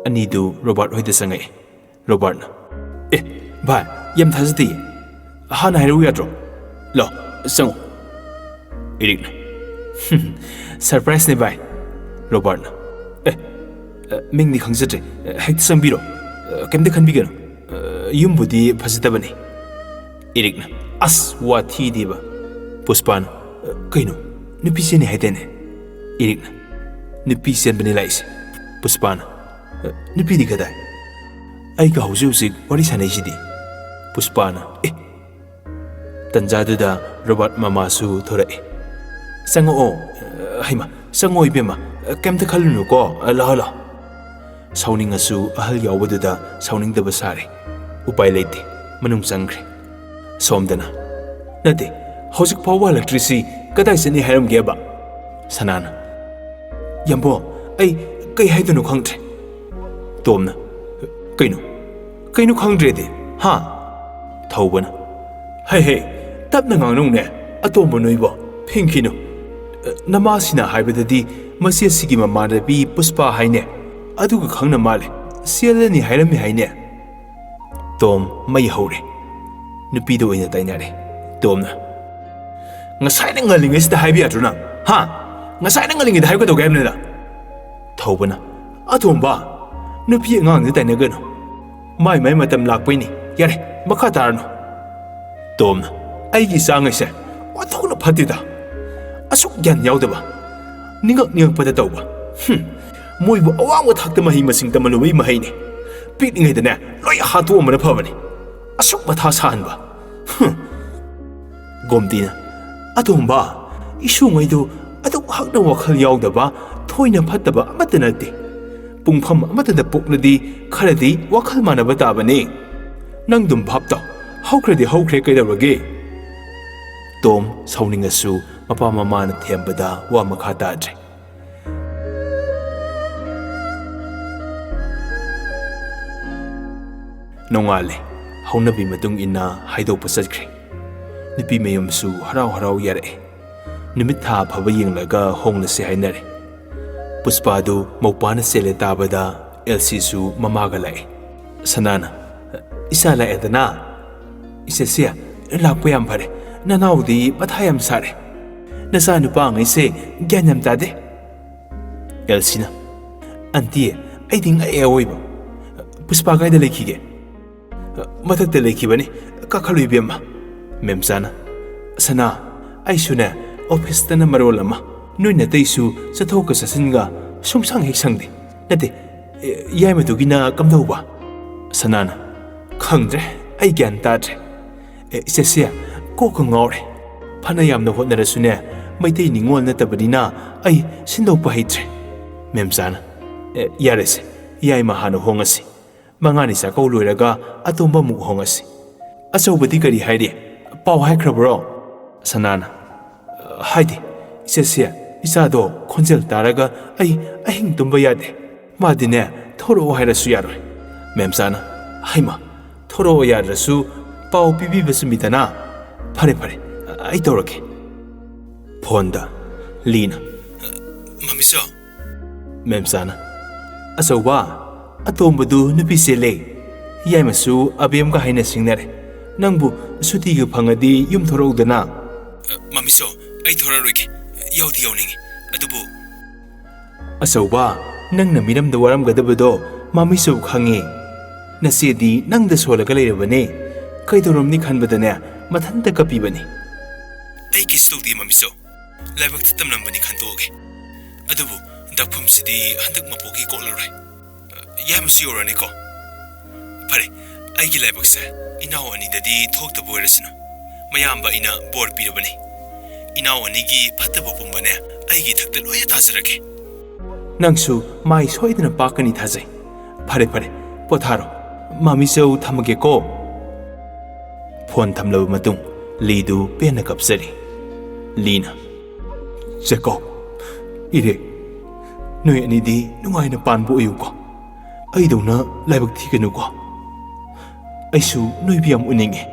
ꯑꯅꯤꯗꯨ ꯔꯣꯕꯥꯔꯠ ꯍꯣꯏꯗ ꯆꯪꯉꯛꯑꯦ꯫ ꯔꯣꯕꯥꯔꯠꯅ, "ꯑꯦ, ꯚꯥꯏ, ꯌꯥꯝ ꯊꯥꯖꯗꯦꯌꯦ꯫ ꯍꯥꯟꯅ ꯍꯥꯏꯔꯛꯎ ꯌꯥꯗ꯭ꯔꯣ? ꯂꯥꯛꯑꯣ, ꯆꯪꯉꯣ꯫" ꯏꯔꯤꯛꯅ, "ꯁꯔꯄ꯭ꯔꯥꯏꯖꯅꯦ, ꯚꯥꯏ꯫" ꯔꯣꯕꯥꯔꯠꯅ, "ꯑꯦ, ꯑ, ꯃꯤꯡꯗꯤ ꯈꯪꯖꯗ꯭ꯔꯦ꯫ ꯑ, ꯍꯦꯛꯇ ꯆꯪꯕꯤꯔꯣ꯫ ꯑ, ꯀꯩꯝꯇ ꯈꯟꯕꯤꯒꯅꯨ꯫ ꯑ, ꯌꯨꯝꯕꯨꯗꯤ ꯐꯖꯗꯕꯅꯤ꯫" ꯏꯔꯤꯛꯅ, "ꯑꯁ, ꯋꯥꯊꯤꯗꯤꯕ!" ꯄꯨꯁꯄꯥꯅ, "ꯀꯩꯅꯣ? ꯅꯨꯄꯤ ꯆꯦꯟꯅꯤ ꯍꯥꯏꯗꯥꯏꯅꯦ?" ꯏꯔꯤꯛꯅ, "ꯅꯨꯄꯤ ꯆꯦꯟꯕꯅꯤ ꯂꯥꯛꯏꯁꯦ꯫" ꯄꯨꯁꯄꯥꯅ, "ꯅꯨꯄꯤꯗꯤ ꯀꯗꯥꯏ? ꯑꯩꯒ ꯍꯧꯖꯤꯛ ꯍꯧꯖꯤꯛ ꯋꯥꯔꯤ ꯁꯥꯟꯅꯩꯁꯤꯗꯤ?" ꯄꯨꯁꯄꯥꯅ, "ꯑꯦ!" ꯇꯟꯖꯥꯗꯨꯗ ꯔꯣꯕꯥꯔꯠ ꯃꯃꯥꯁꯨ ꯊꯣꯔꯛꯑꯦ꯫ "ꯆꯪꯉꯛꯑꯣ꯫" "ꯍꯩꯃ, ꯆꯪꯉꯛꯑꯣ ꯏꯕꯦꯝꯃ, ꯀꯩꯝꯇ ꯈꯜꯂꯨꯅꯨꯀꯣ, ꯂꯥꯛꯑꯣ, ꯂꯥꯛꯑꯣ꯫" ꯁꯥꯎꯅꯤꯡꯉꯁꯨ ꯑꯍꯜ ꯌꯥꯎꯕꯗꯨꯗ ꯁꯥꯎꯅꯤꯡꯗꯕ ꯁꯥꯔꯦ꯫ ꯎꯄꯥꯏ ꯂꯩꯇꯦ, ꯃꯅꯨꯡ ꯆꯪꯈ꯭ꯔꯦ꯫ ꯁꯣꯝꯗꯅ, "ꯅꯠꯇꯦ, ꯍꯧꯖꯤꯛ ꯐꯥꯎꯕ ꯍꯜꯂꯛꯇ꯭ꯔꯤꯁꯤ ꯀꯗꯥꯏ ꯆꯠꯅꯤ ꯍꯥꯏꯔꯝꯒꯦꯕ?" ꯁꯅꯥꯅ, "ꯌꯥꯝꯕꯣ, ꯑꯩ ꯀꯩ ꯍꯥꯏꯗꯣꯏꯅꯣ ꯈꯪꯗ꯭ꯔꯦ꯫" ꯇꯣꯝꯅ, "ꯀꯩꯅꯣ? ꯀꯩꯅꯣ ꯈꯪꯗ꯭ꯔꯦꯗꯤ? ꯍꯥ?" ꯊꯧꯕꯅ, "ꯍꯩ ꯍꯩ, ꯇꯞꯅ ꯉꯥꯡꯅꯧꯅꯦ, ꯑꯇꯣꯝꯕ ꯅꯣꯏꯕꯣ, ꯐꯤꯡꯈꯤꯅꯨ꯫ ꯅꯃꯥꯁꯤꯅ ꯍꯥꯏꯕꯗꯗꯤ ꯃꯆꯦꯁꯤꯒꯤ ꯃꯃꯥꯟꯅꯕꯤ ꯄꯨꯁꯄꯥ ꯍꯥꯏꯅꯦ, ꯑꯗꯨꯒ ꯈꯪꯅ ꯃꯥꯜꯂꯦ, ꯆꯦꯜꯂꯅꯤ ꯍꯥꯏꯔꯝꯃꯤ ꯍꯥꯏꯅꯦ꯫" ꯇꯣꯝ ꯃꯩ ꯍꯧꯔꯦ꯫ ꯅꯨꯄꯤꯗ ꯑꯣꯏꯅ ꯇꯥꯏꯅꯔꯦ꯫ ꯇꯣꯝꯅ, "ꯉꯁꯥꯏꯅ ꯉꯜꯂꯤꯉꯩꯁꯤꯗ ꯍꯥꯏꯕ ꯌꯥꯗ꯭ꯔꯣ ꯅꯪ? ꯍꯥ? ꯉꯁꯥꯏꯅ ꯉꯜꯂꯤꯉꯩꯗ ꯍꯥꯏꯕ ꯀꯩꯗꯧꯒꯦ ꯍꯥꯏꯕꯅꯤꯗ?" ꯊꯧꯕꯅ, "ꯑꯇꯣꯝꯕ, ꯅꯨꯄꯤ ꯑꯉꯥꯡꯗ ꯇꯥꯏꯅꯒꯅꯨ꯫ ꯃꯥꯏ ꯃꯥꯏ ꯃꯇꯝ ꯂꯥꯛꯄꯩꯅꯤ꯫ ꯌꯥꯔꯦ, ꯃꯈꯥ ꯇꯥꯔꯅꯨ꯫" ꯇꯣꯝꯅ, "ꯑꯩꯒꯤ ꯏꯆꯥꯉꯩꯁꯦ ꯑꯣꯟꯊꯣꯛꯅ ꯐꯠꯇꯦꯗ꯫ ꯑꯁꯨꯛ ꯒ꯭ꯌꯥꯟ ꯌꯥꯎꯗꯕ, ꯅꯤꯡꯉꯛ ꯅꯤꯡꯉꯛꯄꯗ ꯇꯧꯕ꯫ ꯍꯨꯝ, ꯃꯣꯏꯕꯨ ꯑꯋꯥꯡꯕ ꯊꯥꯛꯇ ꯃꯍꯩ ꯃꯁꯤꯡ ꯇꯝꯍꯜꯂꯨꯕꯒꯤ ꯃꯍꯩꯅꯤ꯫ ꯄꯤꯛꯂꯤꯉꯩꯗꯅꯦ ꯂꯣꯏ ꯍꯥꯠꯇꯣꯛꯑꯝꯕꯅ ꯐꯕꯅꯤ꯫ ꯑꯁꯨꯛ ꯃꯊꯥ ꯁꯥꯍꯟꯕ꯫ ꯍꯨꯝ꯫" ꯒꯣꯝꯇꯤꯅ, "ꯑꯇꯣꯝꯕ, ꯏꯁꯨꯉꯩꯗꯨ ꯑꯗꯨꯛ ꯍꯛꯅ ꯋꯥꯈꯜ ꯌꯥꯎꯗꯕ, ꯊꯣꯏꯅ ꯐꯠꯇꯕ ꯑꯃꯠꯇ ꯅꯠꯇꯦ꯫ ꯄꯨꯡꯐꯝ ꯑꯃꯠꯇꯗ ꯄꯣꯛꯂꯗꯤ ꯈꯔꯗꯤ ꯋꯥꯈꯜ ꯃꯥꯟꯅꯕ ꯇꯥꯕꯅꯤ꯫ ꯅꯪꯗꯨꯝ ꯚꯥꯞ ꯇꯧ, ꯍꯧꯈ꯭ꯔꯗꯤ ꯍꯧꯈ꯭ꯔꯦ, ꯀꯩꯗꯧꯔꯒꯦ?" ꯇꯣꯝ ꯁꯥꯎꯅꯤꯡꯉꯁꯨ ꯃꯄꯥ ꯃꯃꯥꯅ ꯊꯦꯝꯕꯗ ꯋꯥ ꯃꯈꯥ ꯇꯥꯗ꯭ꯔꯦ꯫ ꯅꯣꯡꯉꯥꯜꯂꯦ꯫ ꯍꯧꯅꯕꯤ ꯃꯇꯨꯡ ꯏꯟꯅ ꯍꯥꯏꯗꯣꯛꯄ ꯆꯠꯈ꯭ꯔꯦ꯫ ꯅꯨꯄꯤ ꯃꯌꯨꯝꯁꯨ ꯍꯔꯥꯎ ꯍꯔꯥꯎ ꯌꯥꯔꯛꯑꯦ꯫ ꯅꯨꯃꯤꯠ ꯊꯥ ꯐꯕ ꯌꯦꯡꯂꯒ ꯍꯣꯡꯂꯁꯤ ꯍꯥꯏꯅꯔꯦ꯫ ꯄꯨꯁꯄꯥꯗꯨ ꯃꯧꯄꯥꯅ ꯆꯦꯜꯂꯦ ꯇꯥꯕꯗ ꯑꯦꯜꯁꯤꯁꯨ ꯃꯃꯥꯒ ꯂꯥꯛꯑꯦ꯫ ꯁꯅꯥꯅ, "ꯏꯆꯥ ꯂꯥꯛꯑꯦꯗꯅ?" "ꯏꯆꯦꯁꯦ, ꯂꯥꯛꯄ ꯌꯥꯝ ꯐꯔꯦ꯫ ꯅꯅꯥꯎꯗꯤ ꯃꯊꯥ ꯌꯥꯝ ꯁꯥꯔꯦ꯫ ꯅꯆꯥ ꯅꯨꯄꯥꯉꯩꯁꯦ ꯒ꯭ꯌꯥꯟ ꯌꯥꯝ ꯇꯥꯗꯦ꯫" ꯑꯦꯜꯁꯤꯅ, "ꯑꯟꯇꯤ, ꯑꯩꯗꯤ ꯉꯛꯑꯦ ꯑꯋꯣꯏꯕ꯫ ꯄꯨꯁꯄꯥ ꯀꯥꯏꯗ ꯂꯩꯈꯤꯒꯦ?" "ꯃꯊꯛꯇ ꯂꯩꯈꯤꯕꯅꯤ, ꯀꯥꯈꯠꯂꯨ ꯏꯕꯦꯝꯃ꯫ ꯃꯦꯝꯆꯥꯅ, "ꯁꯅꯥ, ꯑꯩꯁꯨꯅꯦ ꯑꯣꯐꯤꯁꯇꯅ ꯃꯔꯣꯜ ꯑꯃ, ꯅꯣꯏ ꯅꯇꯩꯁꯨ ꯆꯠꯊꯣꯛꯀ ꯆꯠꯁꯤꯟꯒ ꯁꯨꯡꯁꯪ ꯍꯦꯛ ꯁꯪꯗꯦ꯫ ꯅꯠꯇꯦ, ꯌꯥꯏꯃꯗꯨꯒꯤꯅ ꯀꯝꯗꯧꯕ?" ꯁꯅꯥꯅ, "ꯈꯪꯗ꯭ꯔꯦ, ꯑꯩ ꯒ꯭ꯌꯥꯟ ꯇꯥꯗ꯭ꯔꯦ꯫ ꯑꯦ, ꯏꯆꯦꯁꯦ ꯀꯣꯛꯀ ꯉꯥꯎꯔꯦ꯫ ꯐꯅ ꯌꯥꯝꯅ ꯍꯣꯠꯅꯔꯁꯨꯅꯦ, ꯃꯩꯇꯩ ꯅꯤꯉꯣꯜ ꯅꯠꯇꯕꯅꯤꯅ ꯑꯩ ꯁꯤꯟꯗꯣꯛꯄ ꯍꯩꯇ꯭ꯔꯦ꯫" ꯃꯦꯝꯆꯥꯅ, "ꯑꯦ, ꯌꯥꯔꯦꯁꯦ, ꯌꯥꯏꯃ ꯍꯥꯟꯅ ꯍꯣꯡꯉꯁꯤ꯫ ꯃꯉꯥꯅꯤ ꯆꯥꯛꯀꯧ ꯂꯣꯏꯔꯒ ꯑꯇꯣꯝꯕ ꯑꯃꯨꯛ ꯍꯣꯡꯉꯁꯤ꯫" "ꯑꯆꯧꯕꯗꯤ ꯀꯔꯤ ꯍꯥꯏꯔꯤ? ꯄꯥꯎ ꯍꯥꯏꯈ꯭ꯔꯕ꯭ꯔꯣ?" ꯁꯅꯥꯅ, "ꯍꯥꯏꯗꯤ, ꯏꯆꯦꯁꯦ, ꯏꯆꯥꯗꯣ ꯈꯣꯟꯖꯦꯜ ꯇꯥꯔꯒ ꯑꯩ ꯑꯍꯤꯡ ꯇꯨꯝꯕ ꯌꯥꯗꯦ꯫ ꯃꯥꯗꯤꯅꯦ, ꯊꯣꯔꯛꯑꯣ ꯍꯥꯏꯔꯁꯨ ꯌꯥꯔꯣꯏ꯫" ꯃꯦꯝꯆꯥꯅ, "ꯍꯩꯃ, ꯊꯣꯔꯛꯑꯣ ꯌꯥꯗ꯭ꯔꯁꯨ ꯄꯥꯎ ꯄꯤꯕꯤꯕ ꯆꯨꯝꯃꯤꯗꯅ꯫ ꯐꯔꯦ, ꯐꯔꯦ, ꯑꯩ ꯇꯧꯔꯒꯦ꯫" ꯐꯣꯟꯗ ꯂꯤꯅ, "ꯃꯃꯤꯆꯧ꯫" ꯃꯦꯝꯆꯥꯅ, "ꯑꯆꯧꯕ, ꯑꯇꯣꯝꯕꯗꯨ ꯅꯨꯄꯤ ꯆꯦꯜꯂꯦ꯫ ꯌꯥꯏꯃꯁꯨ ꯑꯕꯦꯝꯒ ꯍꯥꯏꯅ ꯁꯤꯡꯅꯔꯦ꯫ ꯅꯪꯕꯨ ꯁꯨꯇꯤꯒ ꯐꯪꯉꯗꯤ ꯌꯨꯝ ꯊꯣꯔꯛꯎꯗꯅ꯫" "ꯃꯃꯤꯆꯧ, ꯑꯩ ꯊꯣꯔꯛꯑꯔꯣꯏꯒꯦ꯫ ꯌꯥꯎꯗꯤ ꯌꯥꯎꯅꯤꯡꯉꯤ, ꯑꯗꯨꯕꯨ꯫" "ꯑꯆꯧꯕ, ꯅꯪꯅ ꯃꯤꯔꯝꯗ ꯋꯥꯔꯝꯒꯗꯕꯗꯣ ꯃꯃꯤꯆꯧ ꯈꯪꯉꯦ꯫ ꯅꯆꯦꯗꯤ ꯅꯪꯗ ꯁꯣꯜꯂꯒ ꯂꯩꯔꯕꯅꯦ꯫ ꯀꯩꯗꯧꯔꯝꯅꯤ ꯈꯟꯕꯗꯅꯦ ꯃꯊꯟꯇ ꯀꯞꯄꯤꯕꯅꯤ꯫" "ꯑꯩ ꯀꯩꯁꯨ ꯇꯧꯗꯦ ꯃꯃꯤꯆꯧ꯫ ꯂꯥꯏꯕꯛꯇ ꯇꯝꯂꯝꯕꯅꯤ ꯈꯟꯇꯣꯛꯑꯒꯦ꯫ ꯑꯗꯨꯕꯨ ꯗꯥꯛꯐꯝꯁꯤꯗꯤ ꯍꯟꯗꯛ ꯃꯄꯣꯛꯀꯤ ꯀꯣꯛꯂꯔꯣꯏ꯫ ꯌꯥꯏꯃꯁꯨ ꯌꯧꯔꯅꯤꯀꯣ꯫ ꯐꯔꯦ, ꯑꯩꯒꯤ ꯂꯥꯏꯕꯛꯁꯦ ꯏꯅꯥꯎ ꯑꯅꯤꯗꯗꯤ ꯊꯣꯛꯇꯕ ꯑꯣꯏꯔꯁꯅꯨ꯫ ꯃꯌꯥꯝꯕ ꯑꯩꯅ ꯕꯣꯔ ꯄꯤꯔꯕꯅꯤ꯫ ꯏꯅꯥꯎ ꯑꯅꯤꯒꯤ ꯐꯠꯇꯕ ꯄꯨꯝꯕꯅꯦ ꯑꯩꯒꯤ ꯏꯊꯛꯇ ꯂꯣꯏꯅ ꯇꯥꯖꯔꯒꯦ꯫" "ꯅꯪꯁꯨ ꯃꯥꯏ ꯁꯣꯏꯗꯅ ꯄꯥꯛꯀꯅꯤ ꯊꯥꯖꯩ꯫ ꯐꯔꯦ, ꯐꯔꯦ, ꯄꯣꯊꯥꯔꯣ꯫ ꯃꯃꯤꯆꯧ, ꯊꯝꯃꯒꯦꯀꯣ꯫" ꯐꯣꯟ ꯊꯝꯂꯕ ꯃꯇꯨꯡ ꯂꯤꯗꯨ ꯄꯦꯟꯅ ꯀꯞꯆꯔꯤ꯫ ꯂꯤꯅ, "ꯆꯦꯀꯣ, ꯏꯔꯦ, ꯅꯣꯏ ꯑꯅꯤꯗꯤ ꯅꯨꯡꯉꯥꯏꯅ ꯄꯥꯟꯕ ꯑꯣꯏꯌꯨꯀꯣ꯫ ꯑꯩꯗꯧꯅ ꯂꯥꯏꯕꯛ ꯊꯤꯒꯅꯨꯀꯣ꯫ ꯑꯩꯁꯨ ꯅꯣꯏꯕꯨ ꯌꯥꯝ ꯎꯅꯤꯡꯉꯤ꯫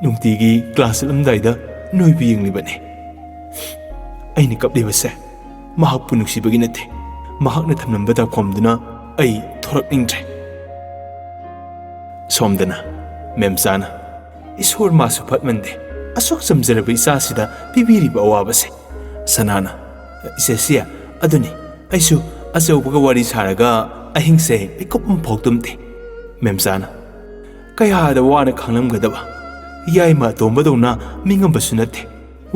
ꯅꯨꯡꯇꯤꯒꯤ ꯀ꯭ꯂꯥꯁ ꯆꯠꯂꯝꯗꯥꯏꯗ ꯅꯣꯏꯕꯨ ꯌꯦꯡꯂꯤꯕꯅꯤ꯫ ꯑꯩꯅ ꯀꯞꯂꯤꯕꯁꯦ ꯃꯍꯥꯛꯄꯨ ꯅꯨꯡꯁꯤꯕꯒꯤ ꯅꯠꯇꯦ꯫ ꯃꯍꯥꯛꯅ ꯊꯝꯂꯝꯕ ꯗꯥꯛꯐꯝꯗꯨꯅ ꯑꯩ ꯊꯣꯔꯛꯅꯤꯡꯗ꯭ꯔꯦ꯫" ꯁꯣꯝꯗꯅ ꯃꯦꯝꯆꯥꯅ, "ꯏꯁꯣꯔ ꯃꯥꯁꯨ ꯐꯠꯃꯟꯗꯦ, ꯑꯁꯨꯛ ꯆꯝꯖꯔꯕ ꯏꯆꯥꯁꯤꯗ ꯄꯤꯕꯤꯔꯤꯕ ꯑꯋꯥꯕꯁꯦ꯫" ꯁꯅꯥꯅ, "ꯏꯆꯦꯁꯤ, ꯑꯗꯨꯅꯤ, ꯑꯩꯁꯨ ꯑꯆꯧꯕꯒ ꯋꯥꯔꯤ ꯁꯥꯔꯒ ꯑꯍꯤꯡꯁꯦ ꯃꯤꯀꯨꯞ ꯑꯃꯐꯥꯎ ꯇꯨꯝꯗꯦ꯫" ꯃꯦꯝꯆꯥꯅ, ꯀꯌꯥꯗ ꯋꯥꯅ ꯈꯥꯡꯂꯝꯒꯗꯕ꯫ ꯌꯥꯏꯃ ꯑꯇꯣꯝꯕꯗꯧꯅ ꯃꯤꯉꯝꯕꯁꯨ ꯅꯠꯇꯦ꯫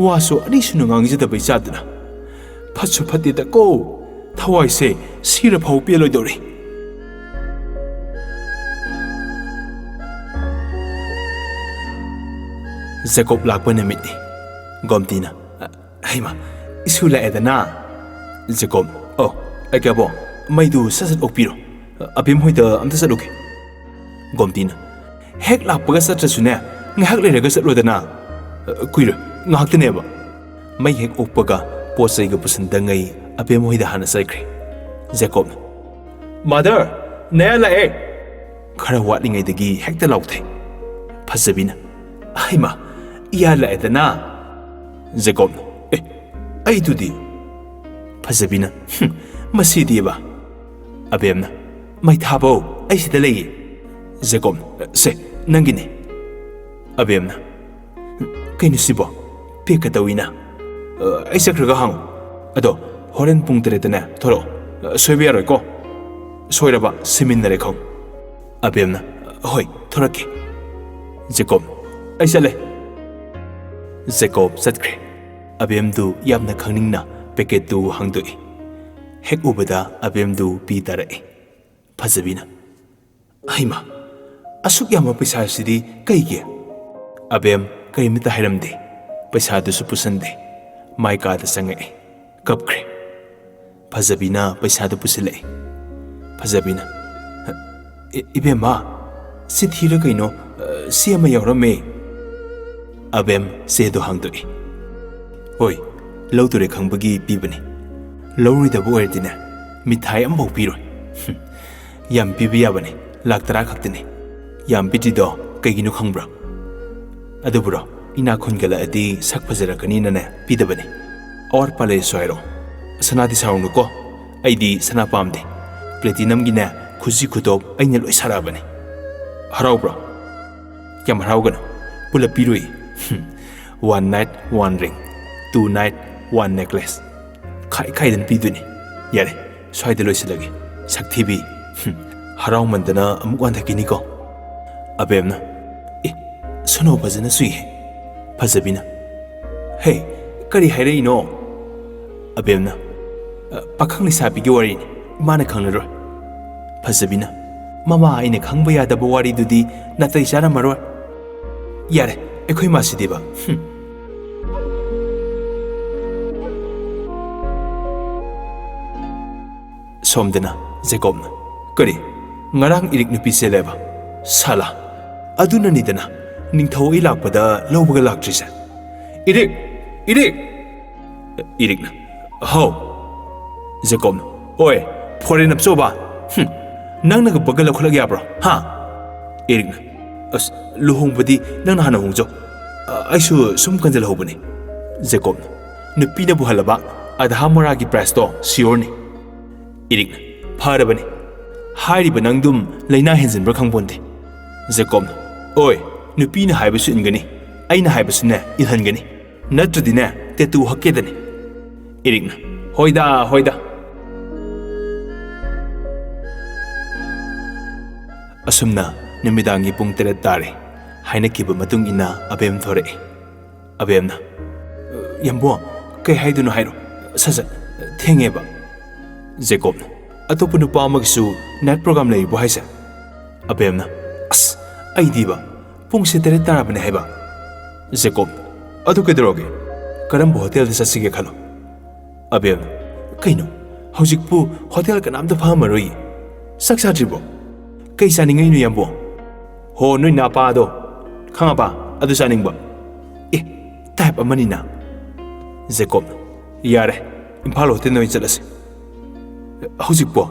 ꯋꯥꯁꯨ ꯑꯅꯤꯁꯨꯅ ꯉꯥꯡꯖꯗꯕ ꯏꯆꯥꯗꯨꯅ꯫ ꯐꯠꯁꯨ ꯐꯠꯇꯦꯗꯀꯣ꯫ ꯊꯋꯥꯏꯁꯦ ꯁꯤꯔ ꯐꯥꯎ ꯄꯦꯜꯂꯣꯏꯗꯧꯔꯦ꯫ ꯖꯦꯀꯣꯕ ꯂꯥꯛꯄ ꯅꯨꯃꯤꯠꯅꯤ꯫ ꯒꯣꯝꯇꯤꯅ, "ꯍꯩꯃ, ꯏꯁꯨ ꯂꯥꯛꯑꯦꯗꯅ?" ꯖꯦꯀꯣꯕ, "ꯑꯣ, ꯑꯩ ꯀꯌꯥꯕꯣ, ꯃꯩꯗꯨ ꯁꯠ ꯁꯠ ꯑꯣꯛꯄꯤꯔꯣ꯫ ꯑꯕꯦꯝ ꯍꯣꯏꯗ ꯑꯝꯇ ꯆꯠꯂꯨꯒꯦ꯫" ꯒꯣꯝꯇꯤꯅ, "ꯍꯦꯛ ꯂꯥꯛꯄꯒ ꯆꯠꯇ꯭ꯔꯁꯨꯅꯦ, ꯉꯥꯏꯍꯥꯛ ꯂꯩꯔꯒ ꯆꯠꯂꯣꯗꯅ꯫ ꯀꯨꯏꯔꯣꯏ, ꯉꯥꯏꯍꯥꯛꯇꯅꯦꯕ꯫" ꯃꯩ ꯍꯦꯛ ꯑꯣꯛꯄꯒ ꯄꯣꯠ ꯆꯩꯒ ꯄꯨꯁꯟꯗꯉꯩ ꯑꯕꯦꯝ ꯍꯣꯏꯗ ꯍꯥꯟꯅ ꯆꯠꯈ꯭ꯔꯦ꯫ ꯖꯦꯀꯣꯕꯅ, "ꯃꯥꯗꯔ, ꯅꯌꯥ ꯂꯥꯛꯑꯦ!" ꯈꯔ ꯋꯥꯠꯂꯤꯉꯩꯗꯒꯤ ꯍꯦꯛꯇ ꯂꯥꯎꯊꯩ꯫ ꯐꯖꯕꯤꯅ, "ꯍꯩꯃ, ꯏꯌꯥ ꯂꯥꯛꯑꯦꯗꯅ!" ꯖꯦꯀꯣꯕꯅ, "ꯑꯦ, ꯑꯩꯗꯨꯗꯤ?" ꯐꯖꯕꯤꯅ, "ꯍꯨꯝ, ꯃꯁꯤꯗꯤꯕ!" ꯑꯕꯦꯝꯅ, "ꯃꯩ ꯊꯥꯕꯧ, ꯑꯩ ꯁꯤꯗ ꯂꯩꯌꯦ꯫" ꯖꯦꯀꯣꯕꯅ, "ꯁꯦ, ꯅꯪꯒꯤꯅꯦ꯫" ꯑꯕꯦꯝꯅ, "ꯀꯩꯅꯣ ꯁꯤꯕꯣ? ꯄꯦꯛꯀ ꯇꯧꯏꯅ꯫ ꯑ, ꯑꯩ ꯆꯠꯈ꯭ꯔꯒ ꯍꯥꯡꯉꯨ꯫ ꯑꯗꯣ ꯍꯣꯔꯦꯟ ꯄꯨꯡ ꯇꯔꯦꯠꯇꯅꯦ ꯊꯣꯔꯛꯑꯣ꯫ ꯁꯣꯏꯕ ꯌꯥꯔꯣꯏꯀꯣ꯫ ꯁꯣꯏꯔꯕ ꯁꯤꯃꯤꯟꯅꯔꯦ ꯈꯪꯉꯨ꯫" ꯑꯕꯦꯝꯅ, "ꯍꯣꯏ, ꯊꯣꯔꯛꯀꯦ꯫" ꯖꯦꯀꯣꯕ, "ꯑꯩ ꯆꯠꯂꯦ꯫" ꯖꯦꯀꯣꯕ ꯆꯠꯈ꯭ꯔꯦ꯫ ꯑꯕꯦꯝꯗꯨ ꯌꯥꯝꯅ ꯈꯪꯅꯤꯡꯅ ꯄꯦꯀꯦꯠꯇꯨ ꯍꯥꯡꯗꯣꯛꯏ꯫ ꯍꯦꯛ ꯎꯕꯗ ꯑꯕꯦꯝꯗꯨ ꯄꯤ ꯇꯥꯔꯛꯏ꯫ ꯐꯖꯕꯤꯅ, "ꯍꯩꯃꯥ, ꯑꯁꯨꯛ ꯌꯥꯝꯕ ꯄꯩꯁꯥꯁꯤꯗꯤ ꯀꯩꯒꯤ?" ꯑꯕꯦꯝ ꯀꯔꯤꯃꯇ ꯍꯥꯏꯔꯝꯗꯦ꯫ ꯄꯩꯁꯥꯗꯨꯁꯨ ꯄꯨꯁꯟꯗꯦ꯫ ꯃꯥꯏ ꯀꯥꯗ ꯆꯪꯉꯛꯑꯦ꯫ ꯀꯞꯈ꯭ꯔꯦ꯫ ꯐꯖꯕꯤꯅ ꯄꯩꯁꯥꯗꯨ ꯄꯨꯁꯤꯜꯂꯛꯑꯦ꯫ ꯐꯖꯕꯤꯅ, "ꯏ-, ꯏꯕꯦꯝꯃ, ꯆꯤꯊꯤꯔ ꯀꯩꯅꯣ, ꯑ, ꯆꯦ ꯑꯃ ꯌꯥꯎꯔꯝꯃꯦ꯫" ꯑꯕꯦꯝ ꯆꯦꯗꯣ ꯍꯥꯡꯗꯣꯛꯏ꯫ "ꯍꯣꯏ, ꯂꯧꯗꯣꯔꯦ ꯈꯪꯕꯒꯤ ꯄꯤꯕꯅꯤ꯫ ꯂꯧꯔꯣꯏꯗꯕ ꯑꯣꯏꯔꯗꯤꯅꯦ, ꯃꯤꯊꯥꯏ ꯑꯃꯐꯥꯎ ꯄꯤꯔꯣꯏ꯫" ꯍꯨꯝ꯫ "ꯌꯥꯝ ꯄꯤꯕ ꯌꯥꯕꯅꯤ, ꯂꯥꯛ ꯇꯔꯥ ꯈꯛꯇꯅꯤ꯫ ꯌꯥꯝ ꯄꯤꯗ꯭ꯔꯤꯗꯣ ꯀꯩꯒꯤꯅꯣ ꯈꯪꯕ꯭ꯔꯥ?" "ꯑꯗꯨꯕꯨꯔꯣ, ꯏꯅꯥꯛ ꯈꯨꯟꯒꯠꯂꯛꯑꯗꯤ ꯁꯛ ꯐꯖꯔꯛꯀꯅꯤꯅꯅꯦ ꯄꯤꯗꯕꯅꯤ꯫ ꯑꯋꯥꯠꯄ ꯂꯩꯔꯁꯨ ꯍꯥꯏꯔꯛꯑꯣ꯫ ꯁꯅꯥꯗꯤ ꯁꯥꯔꯨꯅꯨꯀꯣ, ꯑꯩꯗꯤ ꯁꯅꯥ ꯄꯥꯝꯗꯦ꯫ ꯄ꯭ꯂꯦꯇꯤꯅꯝꯒꯤꯅꯦ ꯈꯨꯖꯤ ꯈꯨꯇꯣꯞ ꯑꯩꯅ ꯂꯣꯏ ꯁꯥꯔꯛꯑꯕꯅꯤ꯫ ꯍꯔꯥꯎꯕ꯭ꯔꯣ?" "ꯌꯥꯝ ꯍꯔꯥꯎꯒꯅꯨ, ꯄꯨꯂꯞ ꯄꯤꯔꯣꯏ꯫" ꯍꯨꯝ꯫ "One night, one ring, two night, one necklace꯫ ꯈꯥꯏ ꯈꯥꯏꯗꯅ ꯄꯤꯗꯣꯏꯅꯤ꯫ ꯌꯥꯔꯦ, ꯁ꯭ꯋꯥꯏꯗ ꯂꯣꯏꯁꯤꯜꯂꯒꯦ, ꯁꯛꯊꯤꯕꯤ꯫" ꯍꯨꯝ꯫ "ꯍꯔꯥꯎꯃꯟꯗꯅ ꯑꯃꯨꯛ ꯋꯥꯟꯊꯈꯤꯅꯤꯀꯣ꯫" ꯑꯕꯦꯝꯅ, "ꯑꯦ, ꯁꯣꯅꯣ ꯐꯖꯅ ꯆꯨꯏꯍꯦ꯫" ꯐꯖꯕꯤꯅ, "ꯍꯦ, ꯀꯔꯤ ꯍꯥꯏꯔꯛꯏꯅꯣ?" ꯑꯕꯦꯝꯅ, "ꯑ, ꯄꯥꯈꯪ ꯂꯩꯁꯥꯕꯤꯒꯤ ꯋꯥꯔꯤꯅꯤ, ꯃꯥꯅ ꯈꯪꯂꯔꯣꯏ꯫" ꯐꯖꯕꯤꯅ, "ꯃꯃꯥ ꯑꯩꯅ ꯈꯪꯕ ꯌꯥꯗꯕ ꯋꯥꯔꯤꯗꯨꯗꯤ ꯅꯥꯇꯩ ꯆꯥꯔꯝꯃꯔꯣꯏ꯫ ꯌꯥꯔꯦ, ꯑꯩꯈꯣꯏ ꯃꯥꯁꯤꯗꯤꯕ꯫ ꯍꯨꯝ꯫" ꯁꯣꯝꯗꯅ ꯖꯦꯀꯣꯕꯅ, "ꯀꯔꯤ? ꯉꯔꯥꯡ ꯏꯔꯤꯛ ꯅꯨꯄꯤ ꯆꯦꯜꯂꯦꯕ? ꯁꯥꯂꯥ! ꯑꯗꯨꯅꯅꯤꯗꯅ ꯅꯤꯡꯊꯧ ꯑꯩ ꯂꯥꯛꯄꯗ ꯂꯧꯕꯒ ꯂꯥꯛꯇ꯭ꯔꯤꯁꯦ꯫ ꯏꯔꯤꯛ! ꯏꯔꯤꯛ!" ꯏꯔꯤꯛꯅ, "ꯍꯥꯎ꯫" ꯖꯦꯀꯣꯕꯅ, "ꯑꯣꯏ, ꯐꯣꯔꯦꯟ ꯑꯞꯆꯧꯕ! ꯍꯨꯝ, ꯅꯪꯅꯒ ꯕꯒ ꯂꯧꯈꯠꯂꯛ ꯌꯥꯕ꯭ꯔꯣ? ꯍꯥ?" ꯏꯔꯤꯛꯅ, "ꯑꯁ, ꯂꯨꯍꯣꯡꯕꯗꯤ ꯅꯪꯅ ꯍꯥꯟꯅ ꯍꯣꯡꯖꯧ꯫ ꯑ, ꯑꯩꯁꯨ ꯁꯨꯝ ꯀꯟꯖꯜꯍꯧꯕꯅꯤ꯫" ꯖꯦꯀꯣꯕꯅ, "ꯅꯨꯄꯤꯅꯕꯨ ꯍꯜꯂꯕ, ꯑꯙꯥ ꯃꯣꯔꯥꯒꯤ ꯄ꯭ꯔꯥꯏꯖꯇꯣ ꯁꯤꯌꯣꯔꯅꯤ꯫" ꯏꯔꯤꯛꯅ, "ꯐꯔꯕꯅꯤ꯫ ꯍꯥꯏꯔꯤꯕ ꯅꯪꯗꯨꯝ ꯂꯥꯏꯅꯥ ꯍꯦꯟꯖꯤꯟꯕ꯭ꯔꯥ ꯈꯪꯄꯣꯟꯇꯦ꯫" ꯖꯦꯀꯣꯕꯅ, "ꯑꯣꯏ, ꯅꯨꯄꯤꯅ ꯍꯥꯏꯕꯁꯨ ꯏꯟꯒꯅꯤ, ꯑꯩꯅ ꯍꯥꯏꯕꯁꯨꯅꯦ ꯏꯜꯍꯟꯒꯅꯤ꯫ ꯅꯠꯇ꯭ꯔꯗꯤꯅꯦ, ꯇꯦꯇꯨ ꯍꯛꯀꯦꯗꯅꯤ꯫" ꯏꯔꯤꯛꯅ, "ꯍꯣꯏꯗ, ꯍꯣꯏꯗ꯫" ꯑꯁꯨꯝꯅ ꯅꯨꯃꯤꯗꯥꯡꯒꯤ ꯄꯨꯡ ꯇꯔꯦꯠ ꯇꯥꯔꯦ꯫ ꯍꯥꯏꯅꯈꯤꯕ ꯃꯇꯨꯡ ꯏꯟꯅ ꯑꯕꯦꯝ ꯊꯣꯔꯛꯏ꯫ ꯑꯕꯦꯝꯅ, "ꯌꯥꯝꯕꯣ, ꯀꯩ ꯍꯥꯏꯗꯣꯏꯅꯣ ꯍꯥꯏꯔꯣ, ꯁꯠ ꯁꯠ, ꯊꯦꯡꯉꯦꯕ꯫" ꯖꯦꯀꯣꯕꯅ, "ꯑꯇꯣꯞꯄ ꯅꯨꯄꯥ ꯑꯃꯒꯤꯁꯨ ꯅꯥꯏꯠ ꯄ꯭ꯔꯣꯒ꯭ꯔꯥꯝ ꯂꯩꯔꯤꯕꯣ ꯍꯥꯏꯁꯦ?" ꯑꯕꯦꯝꯅ, "ꯑꯁ, ꯑꯩꯗꯤꯕ, ꯄꯨꯡꯁꯦ ꯇꯔꯦꯠ ꯇꯥꯔꯕꯅꯦ ꯍꯥꯏꯕ꯫" ꯖꯦꯀꯣꯕ, "ꯑꯗꯨ ꯀꯩꯗꯧꯔꯒꯦ? ꯀꯔꯝꯕ ꯍꯣꯇꯦꯜꯗ ꯆꯠꯁꯤꯒꯦ ꯈꯜꯂꯣ꯫" ꯑꯕꯦꯝꯅ, "ꯀꯩꯅꯣ, ꯍꯧꯖꯤꯛꯄꯨ ꯍꯣꯇꯦꯜ ꯀꯅꯥꯝꯇ ꯐꯝꯃꯔꯣꯏꯌꯦ꯫ ꯆꯥꯛ ꯆꯥꯗ꯭ꯔꯤꯕꯣ? ꯀꯩ ꯆꯥꯅꯤꯡꯉꯛꯏꯅꯣ, ꯌꯥꯝꯕꯣ?" "ꯍꯣ, ꯅꯣꯏ ꯅꯥꯄꯥꯗꯣ, ꯈꯪꯉꯕ? ꯑꯗꯨ ꯆꯥꯅꯤꯡꯕ꯫" "ꯑꯦ, ꯇꯥꯏꯞ ꯑꯃꯅꯤꯅ꯫" ꯖꯦꯀꯣꯕꯅ, "ꯌꯥꯔꯦ, ꯏꯝꯐꯥꯜ ꯍꯣꯇꯦꯜꯗ ꯑꯣꯏꯅ ꯆꯠꯂꯁꯤ꯫" "ꯍꯧꯖꯤꯛꯄꯣ?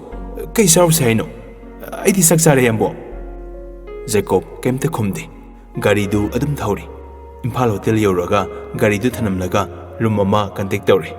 ꯀꯩ ꯆꯥꯔꯨꯁꯦ ꯍꯥꯏꯅꯣ? ꯑꯩꯗꯤ ꯆꯥꯛ ꯆꯥꯔꯦ, ꯌꯥꯝꯕꯣ꯫" ꯖꯦꯀꯣꯕ ꯀꯩꯝꯇ ꯈꯨꯝꯗꯦ꯫ ꯒꯥꯔꯤꯗꯨ ꯑꯗꯨꯝ ꯊꯧꯔꯤ꯫ ꯏꯝꯐꯥꯜ ꯍꯣꯇꯦꯜ ꯌꯧꯔꯒ ꯒꯥꯔꯤꯗꯨ ꯊꯅꯝꯂꯒ ꯔꯨꯝ ꯑꯃ ꯀꯟꯇꯦꯛ ꯇꯧꯔꯦ꯫